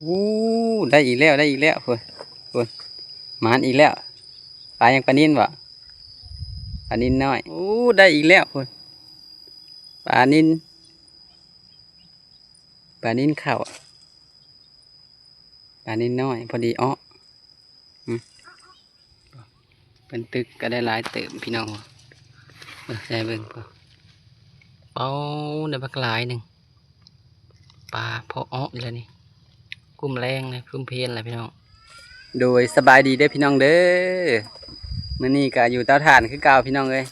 ໂອ້ ໄດ້ອີກແລ້ວ ໄດ້ອີກແລ້ວພຸ້ນ ພຸ້ນ ໝານອີກແລ້ວ. ປາຫຍັງ? ປານິນບໍ? ປານິນນ້ອຍ. ໂອ້ ໄດ້ອີກແລ້ວພຸ້ນ ປານິນ ປານິນເຂົ້າ ປານິນນ້ອຍ ພໍດີເອາະ. ອືມ ເພິ່ນຕຶກກໍໄດ້ຫຼາຍເຕີບພີ່ນ້ອງ. ເບິ່ງໃສ່ເບິ່ງ ເອົາ ໄດ້ບັກຫຼາຍໜຶ່ງ. ປາພໍເອາະຢູ່ແລ້ວນີ້ ກຸ້ມແລງເລີຍ ກຸ້ມເພນແຫຼະພີ່ນ້ອງ. ໂດຍ ສະບາຍດີເດີພີ່ນ້ອງເດີ ມື້ນີ້ກໍຢູ່ເຕົາຖ່ານຄືເກົ່າພີ່ນ້ອງເອີຍ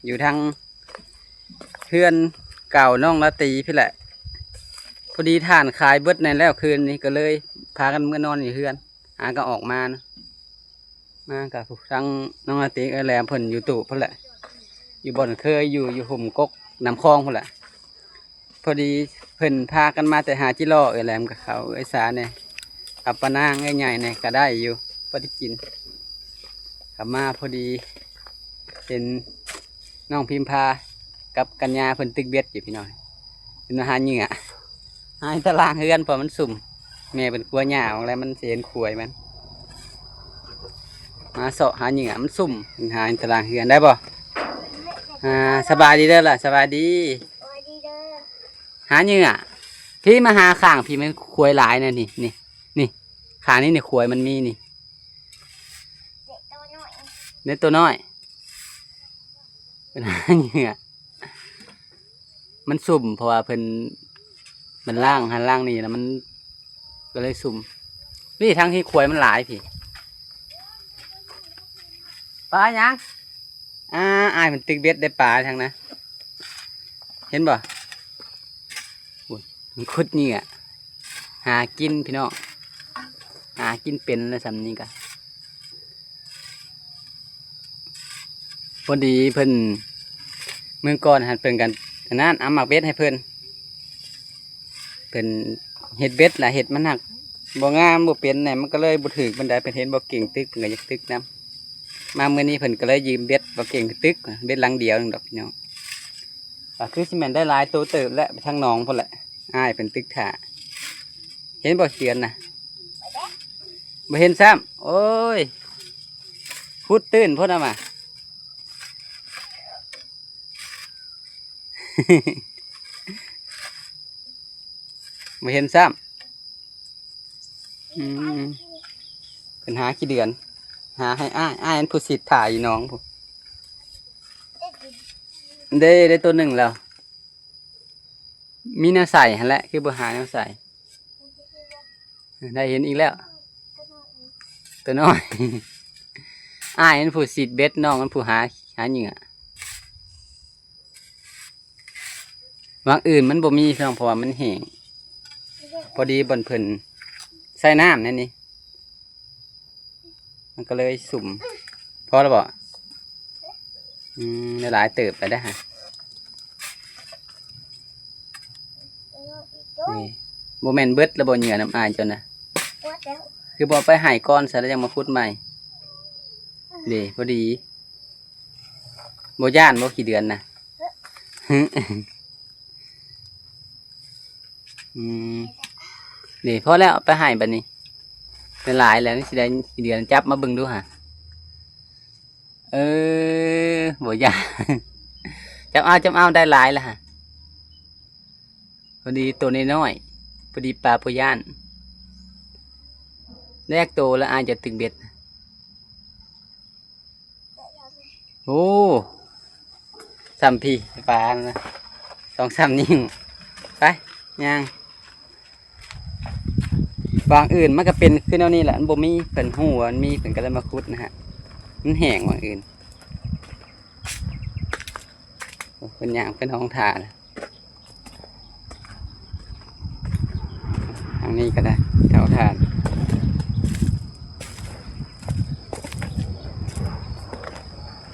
ຢູ່ທາງເຮືອນເກົ່ານ້ອງລາຕີພີ້ແຫຼະ. ພໍດີຖ່ານຂາຍເບິດແນ່ແລ້ວຄືນນີ້ ກໍເລີຍພາກັນເມືອນອນຢູ່ເຮືອນ ຫາກໍອອກມານະ. ມາກັບທາງນ້ອງອາຕິກ ເອື້ອຍແຫຼມເພິ່ນຢູ່ຕູບພຸ້ນແຫຼະ ຢູ່ບ່ອນເຄີຍຢູ່ ຢູ່ຫຸ້ມກົກນ້ຳຄອງພຸ້ນແຫຼະ. ພໍດີເພິ່ນພາກັນມາແຕ່ຫາຈິລໍ ເອື້ອຍແຫຼມກັບເຂົາ ເອື້ອຍສາແດ່ ກັບປ້ານາງ ເອື້ອຍໃຫຍ່ແດ່ ກໍໄດ້ຢູ່ ພໍໄດ້ກິນ. ກັບມາພໍດີເຫັນນ້ອງພິມພາກັບກັນຍາເພິ່ນຕຶກເບັດຢູ່ພີ່ນ້ອງ ເພິ່ນມາຫາເຫຍື່ອ. ຫາຕາລາງເຮືອນ ເພາະມັນຊຸ່ມ ແມ່ເພິ່ນກົວຫຍ້າອອກແລ້ວ ມັນຊິເຫັນຂວາຍມັນ ມາເຊາະຫາເຫຍື່ອ ມັນຊຸ່ມ ເພິ່ນຫາຕາລາງເຮືອນໄດ້ບໍ່? ອ່າ ສະບາຍດີເດີຫຼ້າ ສະບາຍດີ ສະບາຍດີເດີ. ຫາເຫຍື່ອ ພີ້ມາຫາຂ້າງພີ້ ມັນຂວາຍຫຼາຍນະ ນີ້ ນີ້ ນີ້ ຂ້າງນີ້ນີ້ ຂວາຍມັນມີນີ້ ເດັກໂຕນ້ອຍ ເດັກໂຕນ້ອຍ ເພິ່ນຫາເຫຍື່ອ. ມັນຊຸ່ມ ເພາະວ່າເພິ່ນ ມັນລ້າງຫັ້ນລ້າງນີ້ແລ້ວ ມັນກໍເລີຍຊຸ່ມ. ນີ້ ທາງທີ່ຂວາຍມັນຫຼາຍພີ້ ປາຫຍັງ? ອ່າ ອ້າຍມັນຕຶກເບັດໄດ້ປາທາງນະ ເຫັນບໍ່? ໂອ້ຍ ມັນຂຸດເຫຍື່ອ ຫາກິນພີ່ນ້ອງ ຫາກິນເປັນແລ້ວ ຊ່ຳນີ້ກະ ພໍດີເພິ່ນ ມື້ກ່ອນຫັ້ນເພິ່ນກໍອັນນັ້ນ ເອົາໝາກເບັດໃຫ້ເພິ່ນ ເພິ່ນເຮັດເບັດລະ ເຮັດມັນຫັກບໍ່ງາມ ບໍ່ເປັນແນ່ ມັນກໍເລີຍບໍ່ຖືກປານໃດ. ເພິ່ນເຫັນບໍ່ເກັ່ງຕຶກ ເພິ່ນກໍຢາກຕຶກນຳ. ມາມື້ນີ້ເພິ່ນກໍເລີຍຢືມເບັດບໍ່ເກັ່ງໄປຕຶກ ເບັດຫຼັງດຽວໜຶ່ງດອກພີ່ນ້ອງ. ກໍຄືຊິແມ່ນໄດ້ຫຼາຍໂຕເຕີບແຫຼະ ໄປທາງໜອງພຸ້ນແຫຼະ ອ້າຍເພິ່ນຕຶກຖ້າ. ເຫັນບໍ່ເຂືອນນະ? ບໍ່ເຫັນຊ້ຳ. ໂອ້ຍ ຂຸດຕື້ນພຸ້ນເອົາມາ ບໍ່ເຫັນຊ້ຳ. ອືມ ເພິ່ນຫາຂີ້ເດືອນ ຫາໃຫ້ອ້າຍ ອ້າຍອັນຜູ້ສິດຖ່າຍຢູ່ໜອງພຸ້ນ. ເດ້ ໄດ້ໂຕໜຶ່ງແລ້ວ. ມີແນວໃສ່ຫັ້ນແຫຼະ ຄືບໍ່ຫາແນວໃສ່. ໄດ້ເຫັນອີກແລ້ວ ໂຕນ້ອຍ. ອ້າຍອັນຜູ້ສີດເບັດ ນ້ອງອັນຜູ້ຫາ ຫາເຫຍື່ອ. ຫວ່າງອື່ນມັນບໍ່ມີພີ່ນ້ອງ ເພາະວ່າມັນແຫ້ງ. ພໍດີບ່ອນເພິ່ນໃສ່ນ້ຳແນວນີ້ ມັນກໍເລີຍຊຸ່ມ. ພໍແລ້ວບໍ່? ອືມ ໄດ້ຫຼາຍເຕີບໄປໄດ້ຫະ. ນີ້ ບໍ່ແມ່ນເບິດແລ້ວບໍ່ເຫຍື່ອນຳອ້າຍເຈົ້ານະ? ຄືບໍ່ໄປໃຫ້ກ່ອນຊະ ແລ້ວຈັ່ງມາຂຸດໃໝ່. ເດ້ ພໍດີ. ບໍ່ຢ້ານບໍ່ຂີ້ເດືອນນະ? ອືມ ນີ້ ພໍແລ້ວ ເອົາໄປໃຫ້ບັດນີ້. ຫຼາຍໆແລ້ວ ມັນຊິໄດ້ເດືອນ. ຈັບມາເບິ່ງດູຫາ. ເອີ ບໍ່ຢ້ານ. ຈັບເອົາ ຈັບເອົາ ໄດ້ຫຼາຍແລ້ວຫາ. ພໍດີໂຕນ້ອຍໆ ພໍດີປາບໍ່ຢ້ານ. ໄດ້ຈັກໂຕແລ້ວ ອ້າຍຈະຕຶກເບັດ? ໂອ້ ສ່ຳພີ້ປານະ ສອງສາມນິ້ວ. ໄປ ຍ່າງ. ຫວ່າງອື່ນມັນກໍເປັນຄືແນວນີ້ແຫຼະ ມັນບໍ່ມີ ເພິ່ນຮູ້ວ່າມັນມີ ເພິ່ນກໍເລີຍມາຂຸດນະຮະ. ມັນແຫ້ງຫວ່າງອື່ນ. ໂອ້ ເພິ່ນຍ່າງໄປໜອງທ່າແລ້ວ. ທາງນີ້ກໍໄດ້ ເຕົາຖ່ານ.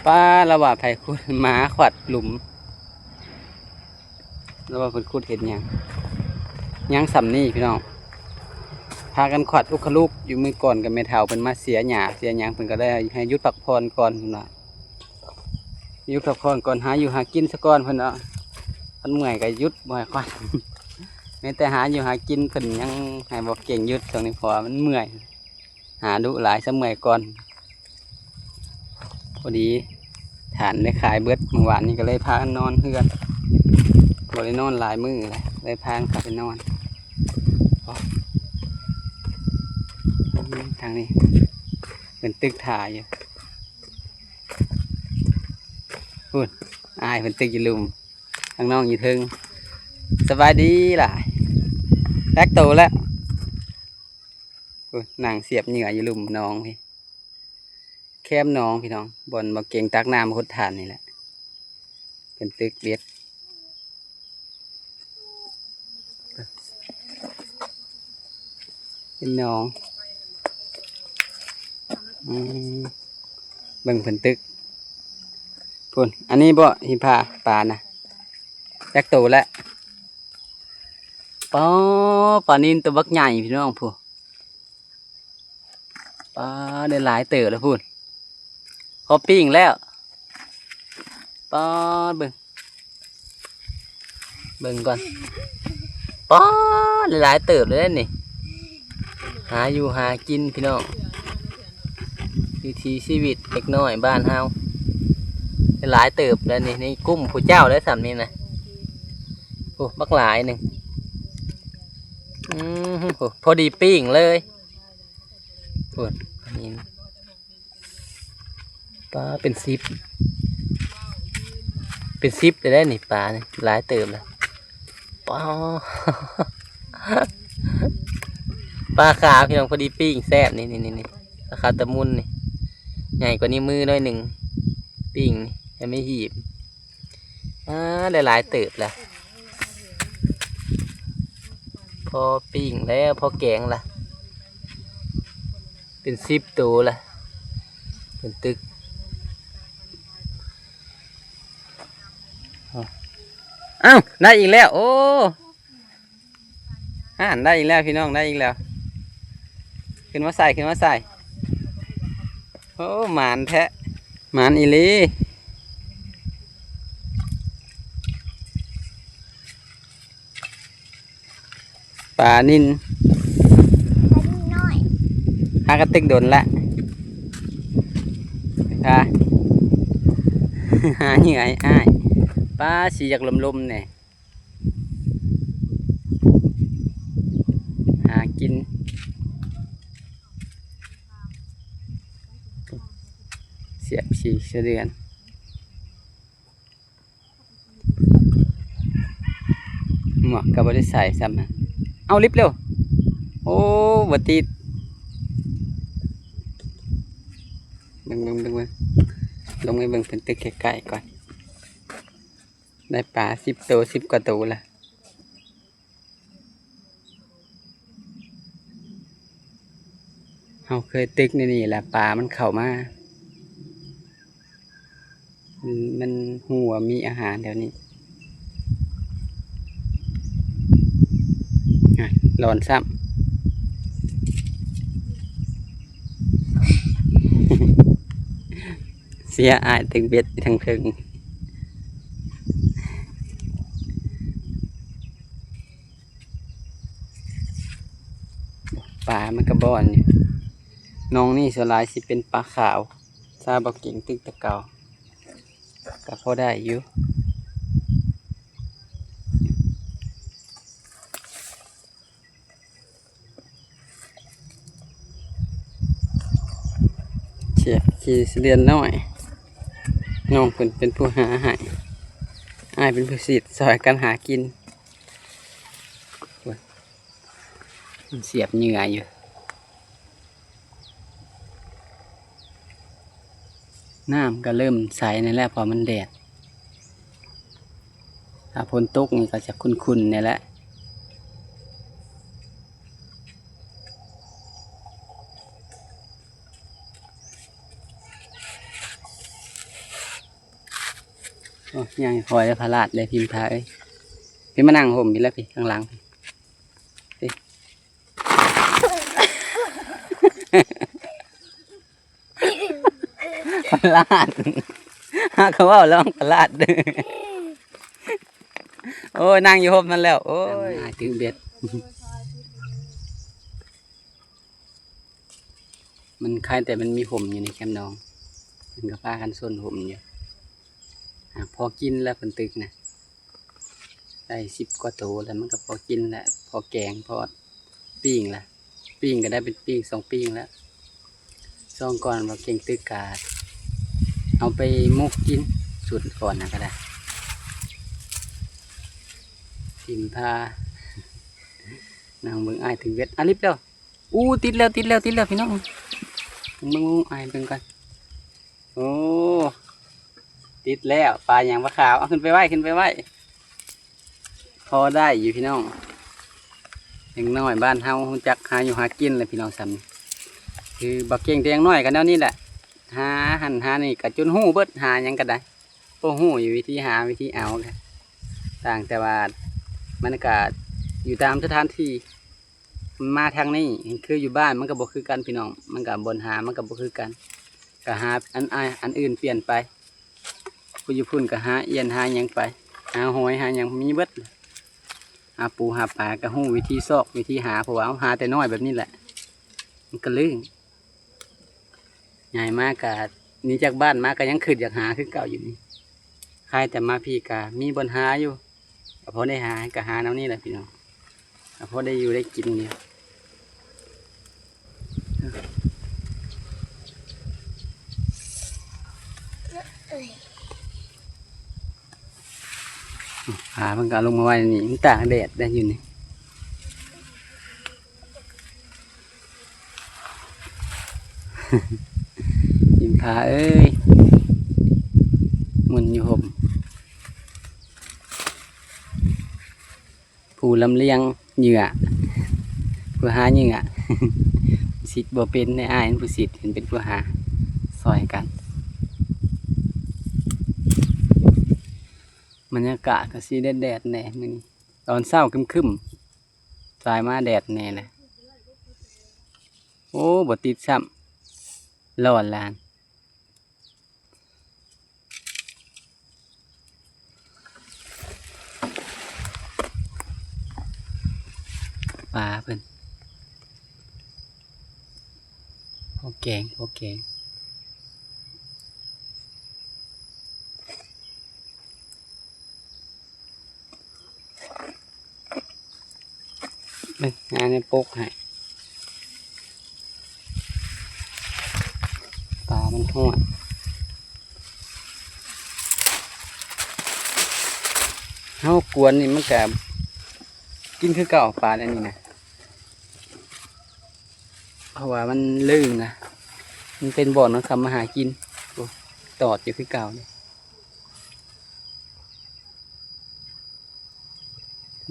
ປ້າ ລະວ່າໃຜຂຸດ ໝາຂວັດຫຼຸມ. ລະວ່າເພິ່ນຂຸດເຮັດຫຍັງ? ຍັງສ່ຳນີ້ພີ່ນ້ອງ. ພາກັນຂວັດອຸຄະລຸກຢູ່. ມື້ກ່ອນກໍແມ່ເຖົ້າເພິ່ນມາເສຍຫຍ້າເສຍຫຍັງ ເພິ່ນກໍໄດ້ໃຫ້ຢຸດພັກຜ່ອນກ່ອນເນາະ. ຢຸດພັກຜ່ອນກ່ອນ ຫາຢູ່ຫາກິນສະກ່ອນເພິ່ນເນາະ. ຄັນເມື່ອຍກໍຢຸດ ບໍ່ໃຫ້ຂວັດ. ແມ້ແຕ່ຫາຢູ່ຫາກິນເພິ່ນຍັງໃຫ້ບໍ່ເກັ່ງຢຸດຊ່ວງນີ້ ເພາະວ່າມັນເມື່ອຍ ຫາດຸຫຼາຍ ຊະເມື່ອຍກ່ອນ. ພໍດີຖ່ານໄດ້ຂາຍເບິດ ມື້ວານນີ້ກໍເລີຍພາກັນນອນເຮືອນ ບໍ່ໄດ້ນອນຫຼາຍມື້ແລ້ວ ເລີຍພາກັນເຂົ້າໄປນອນ. ທາງນີ້ເພິ່ນຕຶກຖ້າຢູ່ ພຸ້ນ ອ້າຍເພິ່ນຕຶກຢູ່ລຸ່ມ ທາງນ້ອງຢູ່ເທິງ. ສະບາຍດີຫຼາຍ ແປັກໂຕແລ້ວ. ໂອ້ຍ ນັ່ງສຽບເຫຍື່ອຢູ່ລຸ່ມໜອງພີ້ ແຄມໜອງພີ່ນ້ອງ ບ່ອນບໍ່ເກັ່ງຕັກນ້ຳຫົດຖ່ານນີ້ແຫຼະ ເພິ່ນຕຶກເບັດ ເປັນໜອງ. ອືມ ເບິ່ງເພິ່ນຕຶກ ພຸ້ນ ອັນນີ້ບໍ່ ທີ່ພາປານະ ຈັກໂຕແລ້ວ? ປາ ປານິນຕົວບັກໃຫຍ່ພີ່ນ້ອງ ພຸ້ນ ປາ ໄດ້ຫຼາຍເຕີບແລ້ວພຸ້ນ ພໍປີ້ງແລ້ວ. ປາ ເບິ່ງ ເບິ່ງກ່ອນ ປາ ໄດ້ຫຼາຍເຕີບແລ້ວເດ້ນີ້ ຫາຢູ່ຫາກິນພີ່ນ້ອງ ວິຖີຊີວິດເດັກນ້ອຍບ້ານເຮົາ ໄດ້ຫຼາຍເຕີບແລ້ວນີ້ ໃນກຸ່ມຜູ້ເຈົ້າໄດ້ສ່ຳນີ້ນະ. ໂອ້ ບັກຫຼາຍໜຶ່ງ ອືມ ໂອ້ ພໍດີປີ້ງເລີຍ ໂອ້ ນີ້ ປາ ເປັນສິບ ເປັນສິບໄດ້ນີ້ ປານີ້ຫຼາຍເຕີບແລ້ວ. ປາ ປາຂາວພີ່ນ້ອງ ພໍດີປີ້ງແຊບ ນີ້ໆໆ ປາຂາວຕະມຸນນີ້ ໃຫຍ່ກວ່ານິ້ວມືໜ້ອຍໜຶ່ງ ປີ້ງນີ້ ຍັງມີຫີບ. ອາ ໄດ້ຫຼາຍເຕີບລະ ພໍປີ້ງແລ້ວ ພໍແກງລະ ເປັນສິບໂຕລະ ເປັນຕຶກ. ອ້າວ ໄດ້ອີກແລ້ວ ໂອ້ ຫັ້ນ ໄດ້ອີກແລ້ວພີ່ນ້ອງ ໄດ້ອີກແລ້ວ ຂຶ້ນມາໃສ່ ຂຶ້ນມາໃສ່ ໂອ້ ໝານແທ້ ໝານອີ່ຫຼີ ປານິນ ປານິນນ້ອຍ ຫາກະຕຶກດົນລະ ຫາ ຫາເຫຍື່ອໃຫ້ອ້າຍ ປາ ຊິຢາກລົມໆແດ່. ຫາກິນ ສຽບຂີ້ສະເດືອນ ໝວກກໍບໍ່ໄດ້ໃສ່ຊ້ຳນະ ເອົາລິບເລັວ ໂອ້ ບໍ່ຕິດ ເບິ່ງໆໆ ເບິ່ງ ລົງໄປເບິ່ງເພິ່ນຕຶກໃກ້ໆກ່ອນ. ໄດ້ປາສິບໂຕ ສິບກວ່າໂຕລະ ເຮົາເຄີຍຕຶກໃນນີ້ລະ ປາມັນເຂົ້າມາ ມັນ ມັນຮູ້ວ່າມີອາຫານແຖວນີ້ ອະ ຫຼອນຊ້ຳ. ເສຍອ້າຍຕຶກເບັດຢູ່ທາງເທິງ ປາມັນກະບ່ອນຢູ່ ໜອງນີ້ສ່ວນຫຼາຍຊິເປັນປາຂາວ ຊາວບໍ່ເກັ່ງຕຶກແຕ່ເກົ່າ ກະພໍໄດ້ຢູ່. ສຽບຂີ້ສະເດືອນນ້ອຍ ນ້ອງເພິ່ນເປັນຜູ້ຫາໃຫ້ ອ້າຍເປັນຜູ້ສີດ ຊ່ອຍກັນຫາກິນ ມັນສຽບເຫຍື່ອຢູ່. ນ້ຳກໍເລີ່ມໃສແນ່ແລ້ວ ເພາະມັນແດດ ຖ້າຝົນຕົກນີ້ກໍຈະຂຸ່ນໆແນ່ແຫຼະ. ໂອ້ ຍ່າງຄ່ອຍ ພະລາດເດ້ ພິມພາເອີຍ ພີ່ມານັ່ງຮົ່ມພີ້ລະ ພີ້ ຂ້າງຫຼັງພີ້. ພະລາດ ຫາກເຂົາເວົ້າລະມັນພະລາດເດີ. ໂອ້ຍ ນັ່ງຢູ່ຮົ່ມຫັ້ນແລ້ວ ໂອ້ຍ. ຖືເບັດ ມັນຄາຍແຕ່ມັນມີຮົ່ມຢູ່ໃນແຄມໜອງ ເພິ່ນກໍພາກັນສົນຮົ່ມຢູ່ ຫາພໍກິນແລ້ວເພິ່ນຕຶກນະ ໄດ້ສິບກວ່າໂຕແລ້ວ ມັນກໍພໍກິນແລ້ວ ພໍແກງ ພໍປີ້ງລະ ປີ້ງກໍໄດ້ເປັນປີ້ງສອງປີ້ງແລ້ວ. ຊ່ວງກ່ອນວ່າເກັ່ງຕຶກກະເອົາໄປໝົກກິນ ຊຸດກ່ອນນະກໍໄດ້ ຖິ້ມພາ ນັ່ງເບິ່ງອ້າຍຖືເບັດ ອາ ລິບແລ້ວ ອູ້ ຕິດແລ້ວ ຕິດແລ້ວ ຕິດແລ້ວ ພີ່ນ້ອງ ເບິ່ງ ເບິ່ງອ້າຍເບິ່ງກ່ອນ ໂອ້ ຕິດແລ້ວ ປາຫຍັງ ປາຂາວ ເອົາຂຶ້ນໄປໄວ້ ຂຶ້ນໄປໄວ້ ພໍໄດ້ຢູ່ພີ່ນ້ອງ ເດັກນ້ອຍບ້ານເຮົາຮູ້ຈັກຫາຢູ່ຫາກິນແຫຼະພີ່ນ້ອງ ຊ່ຳນີ້ ຄືບໍ່ເກັ່ງແຕ່ຍັງນ້ອຍກໍແນວນີ້ແຫຼະ ຫາຫັ້ນຫານີ້ກໍຈົນຮູ້ເບິດ ຫາຫຍັງກໍໄດ້ ຮູ້ຢູ່ວິທີຫາວິທີເອົາ ຕ່າງແຕ່ວ່າມັນກະຢູ່ຕາມສະຖານທີ່ ມາທາງນີ້ຄືຢູ່ບ້ານມັນກໍບໍ່ຄືກັນພີ່ນ້ອງ ມັນກໍບ່ອນຫາມັນກໍບໍ່ຄືກັນ ກໍຫາອັນ ອັນອື່ນປ່ຽນໄປ ຜູ້ຢູ່ພຸ້ນກໍຫາອ່ຽນຫາຫຍັງໄປ ຫາຫອຍຫາຫຍັງມີເບິດ ຫາປູຫາປາກໍຮູ້ວິທີຊອກວິທີຫາ ເພາະວ່າເຮົາຫາແຕ່ນ້ອຍແບບນີ້ແຫຼະ ມັນກໍລື່ນ ໃຫຍ່ມາກະ ໜີຈາກບ້ານມາກະຍັງຄຶດຢາກຫາຄືເກົ່າຢູ່ນີ້ ຄາຍແຕ່ມາພີ້ກະມີບ່ອນຫາຢູ່ ກະພໍໄດ້ຫາ ກະຫາແນວນີ້ແຫຼະພີ່ນ້ອງ ກະພໍໄດ້ຢູ່ໄດ້ກິນນີ້ ປາເພິ່ນກະເອົາລົງມາໄວ້ນີ້ ມັນຕາກແດດໄດ້ຢູ່ນີ້. ອິນຜາເອີຍ ໝຸ່ນຢູ່ຮົ່ມ ຜູ້ລຳລຽງເຫຍື່ອ ຜູ້ຫາເຫຍື່ອ ຊິດບໍ່ເປັນ ໃຫ້ອ້າຍເປັນຜູ້ຊິດ ເປັນຜູ້ຫາ ຊ່ອຍກັນ ບັນຍາກາດກໍຊິແດດໆແດ່ມື້ນີ້ ຕອນເຊົ້າຄຶ້ມໆ ສາຍມາແດດແດ່ແຫຼະ ໂອ້ ບໍ່ຕິດຊ້ຳ ຮ້ອນລະຫັ້ນ ປາເພິ່ນ ພໍແກງ ພໍແກງ. ເບິ່ງ ຫາແນວປົກໃຫ້ ປາມັນຮ້ອນ ເຮົາກວນນີ້ມັນກະກິນຄືເກົ່າ ປາອັນນີ້ນະ ເພາະວ່າມັນເລິ້ງນະ ມັນເປັນບ່ອນມັນເຂົ້າມາຫາກິນ ໂອ້ ຕອດຢູ່ຄືເກົ່ານີ້.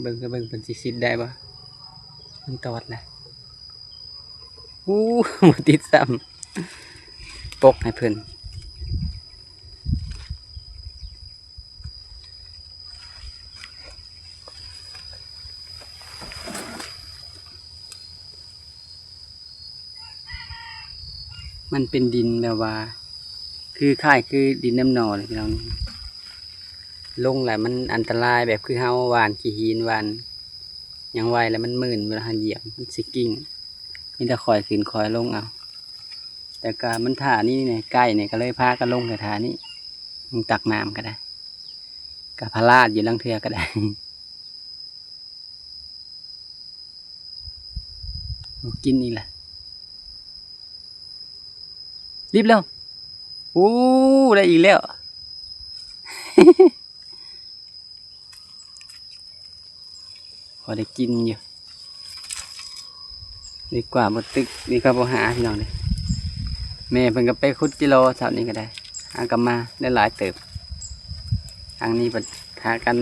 ເບິ່ງ ເບິ່ງເພິ່ນຊິຊິດໄດ້ບໍ່ ມັນຕອດນະ ອູ້ ບໍ່ຕິດຊ້ຳ ປົກໃຫ້ເພິ່ນ ມັນເປັນດິນແບບວ່າ ຄືຄ້າຍຄືດິນນ້ຳໜໍ່ນີ້ພີ່ນ້ອງ ລົງແລ້ວມັນອັນຕະລາຍ ແບບຄືເຮົາຫວ່ານຂີ້ຫີນ ຫວ່ານຫຍັງໄວ້ແລ້ວມັນມື່ນ ເວລາເຮົາຢຽບມັນຊິກິ້ງ ມີແຕ່ຄ່ອຍຂຶ້ນຄ່ອຍລົງເອົາ ແຕ່ກະມັນທ່ານີ້ແດ່ ໄກ່ນີ້ກະເລີຍພາກັນລົງແຕ່ທ່ານີ້ ຕັກນ້ຳກະໄດ້ ກະພະລາດຢູ່ລາງເທື່ອກະໄດ້. ກິນອີກລະ ລິບແລ້ວ ໂອ້ ໄດ້ອີກແລ້ວ ພໍໄດ້ກິນຢູ່ ດີກວ່າບໍ່ຕຶກ ດີກວ່າບໍ່ຫາພີ່ນ້ອງເດ້ ແມ່ເພິ່ນກໍໄປຂຸດຈິລໍເຊົ້ານີ້ກໍໄດ້ ຫາກັບມາໄດ້ຫຼາຍເຕີບ ທາງນີ້ເພິ່ນພາກັນ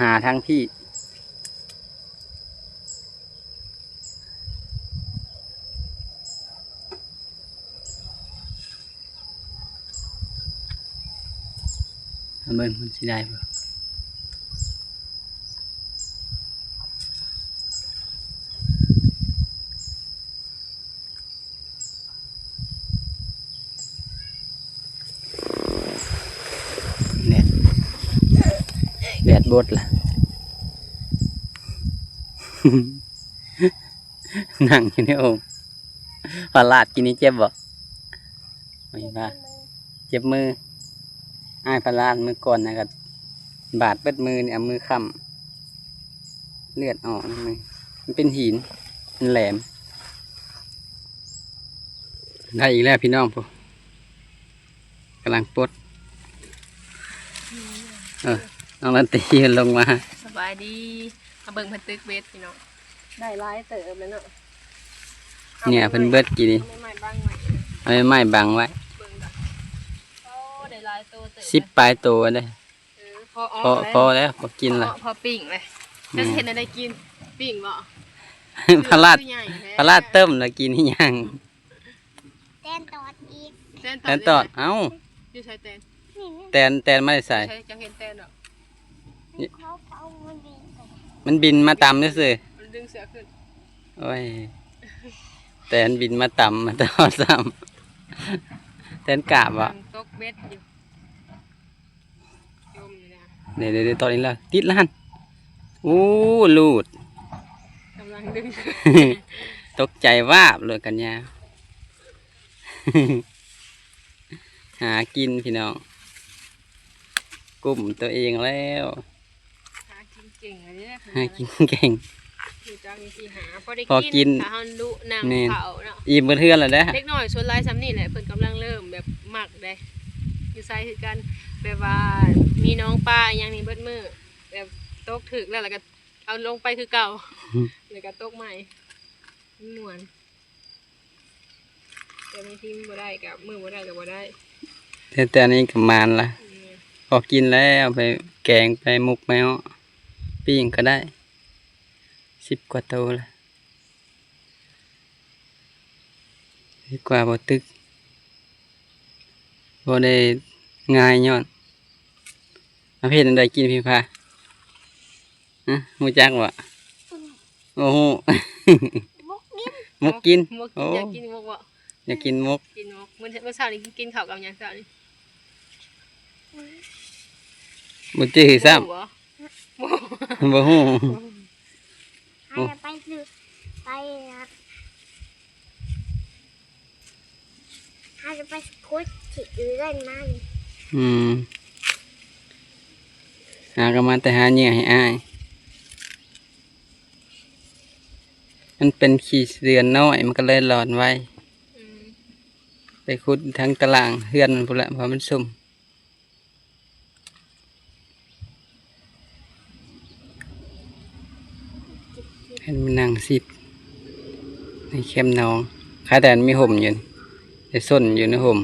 ຫາທາງພີ້ ເບິ່ງມັນຊິໄດ້ບໍ່ ແດດ ແດດບົດລະ. ນັ່ງຢູ່ໃນໂອ່ງ. ພະລາດກິນນີ້ເຈັບບໍ່? ໂອ້ຍ ວ່າເຈັບມື. ອ້າຍພະລາດມື້ກ່ອນນະ ກໍບາດເບິດມືນີ້ ເອົາມືຄ້ຳ ເລືອດອອກໃນມື. ມັນເປັນຫີນ ມັນແຫຼມ. ໄດ້ອີກແລ້ວພີ່ນ້ອງ ຜູ້ກຳລັງປົດ. ເອີ ນ້ອງລັນຕີລົງມາ. ສະບາຍດີ. ມາເບິ່ງເພິ່ນຕຶກເບັດພີ່ນ້ອງ. ໄດ້ຫຼາຍເຕີບແລ້ວເນາະ. ເໜື່ອເພິ່ນເບິດກີ້ນີ້ ເອົາໄມ້ບັງໄວ້ ເອົາໄມ້ບັງໄວ້. ເບິ່ງກ່ອນ. ໂອ້ ໄດ້ຫຼາຍໂຕເຕີບ ສິບປາຍໂຕເດ້. ເອີ ພໍ ພໍ ພໍແລ້ວ ພໍກິນລະ ພໍ ພໍປີ້ງເລີຍ. ແມ່ນ. ຈະເຮັດແນວໃດກິນ? ປີ້ງບໍ່? ພະລາດ ຄືໃຫຍ່ແທ້ ພະລາດຕົ້ມລະກິນອີຫຍັງ? ແຕນຕອດອີກ ແຕນຕອດ ແຕນຕອດ. ເອົ້າ ຢູ່ໃສແຕນ? ແຕນ ແຕນມາແຕ່ໃສ? ໃສ ຈັກເຫັນແຕນດອກ. ມັນບິນມາຕຳຊື່ໆ ມັນດຶງເສື້ອຂຶ້ນ. ໂອ້ຍ ແຕນບິນມາຕຳ ມາຕອດຊ້ຳ. ແຕນກາບບໍ່? ກຳລັງຕົກເບັດຢູ່. ຈົມຢູ່ນະ. ເດ້ໆໆ ຕອນນີ້ລະ ຕິດລະຫັ້ນ. ໂອ້ ຫຼຸດ ກຳລັງດຶງ. ຕົກໃຈວາບໂລດກັນຍາ. ຫາກິນພີ່ນ້ອງ ກຸ້ມຕົວເອງແລ້ວ. ຫາກິນເກັ່ງເລີຍເດ້ ຫາກິນເກັ່ງ. ຮູ້ຈັກວິທີຫາ ພໍໄດ້ ພໍກິນ ກິນ ຖ້າເຮົາລຸນັ່ງ ແມ່ນ ເຝົ້າເນາະ. ອີ່ມເບິດເຮືອນແລ້ວເດ້. ເດັກນ້ອຍສ່ວນຫຼາຍຊ່ຳນີ້ແຫຼະ ເພິ່ນກຳລັງເລີ່ມແບບມັກເດ້. ຢູ່ໃສຄືກັນ ແບບວ່າມີໜອງປາອີ່ຫຍັງນີ້ເບິດມື້ ແບບຕົກຖືກແລ້ວ ແລ້ວກໍເອົາລົງໄປຄືເກົ່າ ແລ້ວກໍຕົກໃໝ່ ມັນມ່ວນ. ແຕ່ບາງທີມັນບໍ່ໄດ້ກໍ ມື້ບໍ່ໄດ້ກໍບໍ່ໄດ້. ແຕ່ ແຕ່ອັນນີ້ກໍໝານລະ. ອືມ ພໍກິນແລ້ວ ໄປແກງ ໄປໝົກ ໄປເອາະ ປີ້ງກໍໄດ້. ສິບກວ່າໂຕລະ ດີກວ່າບໍ່ຕຶກ ບໍ່ໄດ້ງ່າຍຍ້ອນ. ເອົາ ເຮັດແນວໃດກິນພີ້ພາ? ຮະ ຮູ້ຈັກບໍ່? ບໍ່ຮູ້. ໝົກກິນ ໝົກກິນ. ໝົກກິນ. ໂອ້ ຢາກກິນໝົກບໍ່? ຢາກກິນໝົກ ກິນໝົກ. ມື້ ມື້ເຊົ້ານີ້ກິນ ກິນເຂົ້າກັບຫຍັງເຊົ້ານີ້? ບໍ່ຈື່ຊ້ຳ. ບໍ່ຮູ້. ບໍ່ຮູ້. ເຮົາຈະໄປຊື້ ໄປ ເຮົາຈະໄປຂຸດຂີ້ເລື່ອນມານີ້. ອືມ ຫາກໍມາແຕ່ຫາເຫຍື່ອໃຫ້ອ້າຍ. ມັນເປັນຂີ້ເລື່ອນນ້ອຍ ມັນກໍເລີຍຫຼອນໄວ. ອືມ ໄປຂຸດທາງຕະລ່າງເຮືອນມັນພຸ້ນແຫຼະ ເພາະມັນຊຸ່ມ. ໃຫ້ມານັ່ງຊິດໃນແຄມໜອງ. ຄາແຕ່ມີຮົ່ມຢູ່ນີ້ ໄດ້ຊົນຢູ່ໃນຮົ່ມ.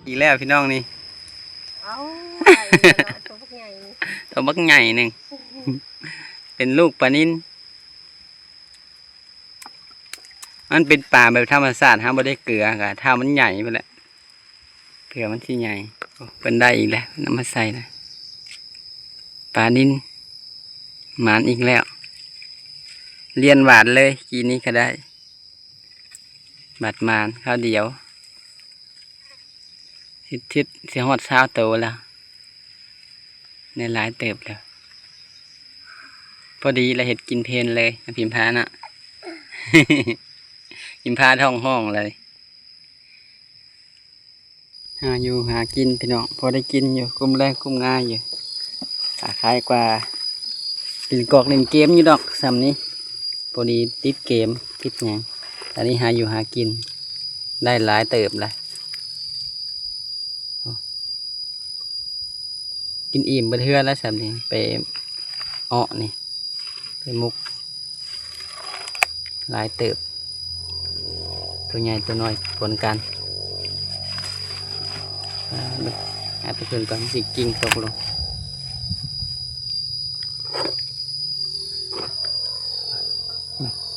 ອີກແລ້ວພີ່ນ້ອງນີ້. ເອົ້າ ໄດ້ອີກແລ້ວເນາະ ໂຕບັກໃຫຍ່ ໂຕບັກໃຫຍ່ໜຶ່ງ ເປັນລູກປານິນ. ມັນເປັນປາແບບທຳມະຊາດ ເຮົາບໍ່ໄດ້ເກືອ ກະຖ້າມັນໃຫຍ່ພຸ້ນແຫຼະ ເຜື່ອມັນຊິໃຫຍ່. ໂອ້ ເພິ່ນໄດ້ອີກແລ້ວ ເພິ່ນເອົາມາໃສ່ນະ. ປານິນ ໝານອີກແລ້ວ ລຽນຫວານເລີຍ ກີ້ນີ້ກໍໄດ້ ບາດໝານຄາວດຽວ. ຊິ ຊິ ຊິຮອດຊາວໂຕແລ້ວ ໄດ້ຫຼາຍເຕີບແລ້ວ. ພໍດີລະເຮັດກິນເພນເລີຍ ພິມພາເນາະ ພິມພາທ້ອງຮ້ອງເລີຍ. ຫາຢູ່ຫາກິນພີ່ນ້ອງ ພໍໄດ້ກິນຢູ່ ກຸ້ມແລງກຸ້ມງາຍຢູ່. ຄ້າຍກວ່າຫຼິ້ນກອກຫຼິ້ນເກມຢູ່ດອກຊ່ຳນີ້ ພໍດີຕິດເກມຕິດຫຍັງ. ອັນນີ້ຫາຢູ່ຫາກິນໄດ້ຫຼາຍເຕີບລະ ກິນອີ່ມເບິດເຮືອນແລ້ວຊ່ຳນີ້ ໄປເອາະນີ້ ໄປໝົກ ຫຼາຍເຕີບ ໂຕໃຫຍ່ໂຕນ້ອຍປົນກັນ. ອາ ເບິ່ງ ຫາແຕ່ເພິ່ນກ່ອນ ມັນຊິກິ້ງຕົກລົງ.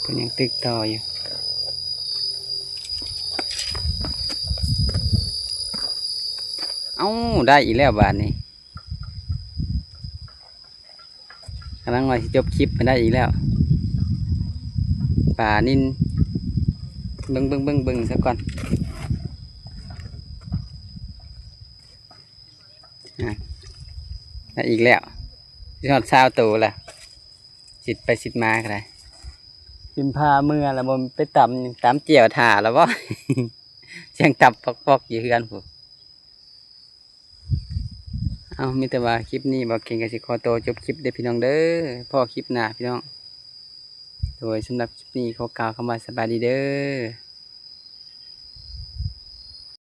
ເພິ່ນຍັງຕຶກຕໍ່ຢູ່. ເອົ້າ ໄດ້ອີກແລ້ວບາດນີ້. ກຳລັງວ່າຊິຈົບຄລິບໃຫ້ໄດ້ອີກແລ້ວ ປານິນ. ເບິ່ງ ເບິ່ງ ເບິ່ງ ເບິ່ງຊະກ່ອນ. ອາ ໄດ້ອີກແລ້ວ ຊິຮອດຊາວໂຕລະ ຊິດໄປຊິດມາກໍໄດ້. ພິມພາເມືອລະບໍ່ໄປຕຳ ຕຳແຈ່ວຖ້າລະບໍ່? ສຽງຕຳປອກໆຢູ່ເຮືອນພຸ້ນ. ເອົາ ມີແຕ່ວ່າຄລິບນີ້ບ່າວເກັ່ງກໍຊິຂໍໂຕຈົບຄລິບເດີພີ່ນ້ອງເດີ. ພໍ້ຄລິບໜ້າພີ່ນ້ອງ. ໂດຍ ສຳລັບຄລິບນີ້ຂໍກ່າວຄຳວ່າສະບາຍດີເດີ.